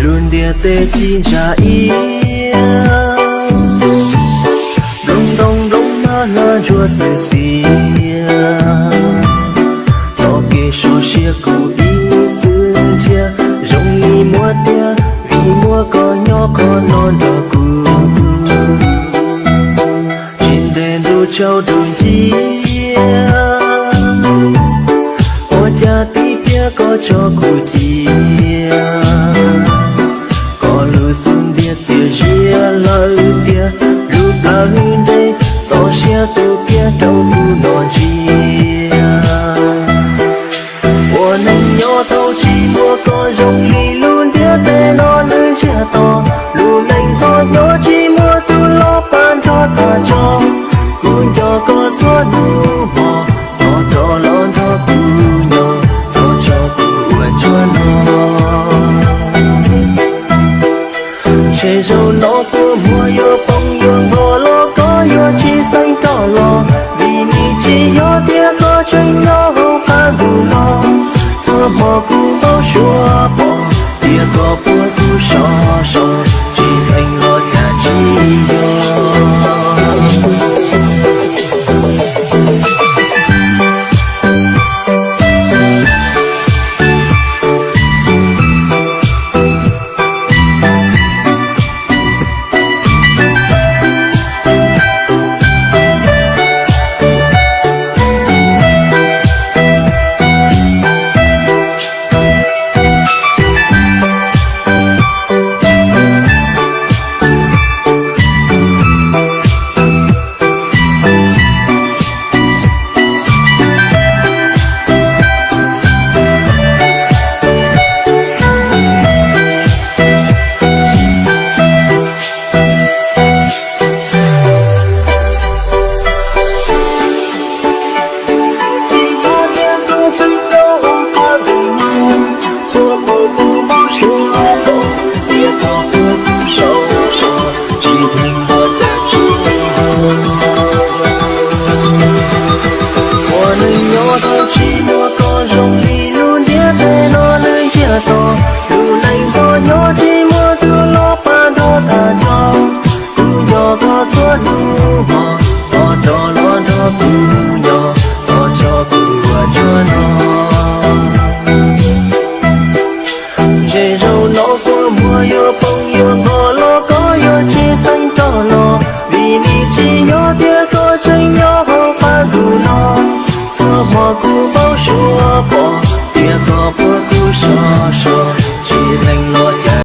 Lub ntiaj teb ci ntsa iab, nplooj ntoos nplooj nag hlab ntsuag xwm xiab, txoj kev sov siab kuv ib txwm nrhiav zoo li muab tiag, vim muaj koj nyob qhov no nrog kuv. Tsis ntev ntuj tsaus ntuj nciab, ua cas tib pliag koj tso kuv cia. Koj lub xub ntiag txias ziab lawm tiag, lub plawv nres txoj sia tu kiag rau kuv noj ntsia. Ua neej nyob thaum tsis muaj koj zoo li lub ntiaj teb no nws ntsiag to, lub neej txom nyem tsis muaj tus los pab nrog tham tso, kuv nco koj txhua hnub hmo, thov rov los nrog kuv nyob, txhob tso kuv ua ntsuag no. Ntshe zaum no kua muag yuav poob yuav nqho los koj yuav tsis xeeb rov los, vim nws tsis yog tias koj tseem nyob hauv qab ntuj no. Txhua hmo kuv npau suav pom tias koj puag kuv sov so, tsis pheej los cas tsis yog. Ua neej nyob thaum tsis muaj koj zoo li lub ntiaj teb no nws ntsiag to, lub neej txom nyem tsis muaj tus los pab nrog tham tso, kuv nco koj txhua hnub hmo, thov rov los nrog kuv nyob, txhob tso kuv ua ntsuag no. Ntshe zaum no kua muag yuav poob yuav nqho los koj yuav tsis xeeb rov los, vim nws tsis yog tias koj tseem nyob hauv qab ntuj no. Txhua hmo kuv npau suav pom tias koj puag kuv sov so, tsis pheej los cas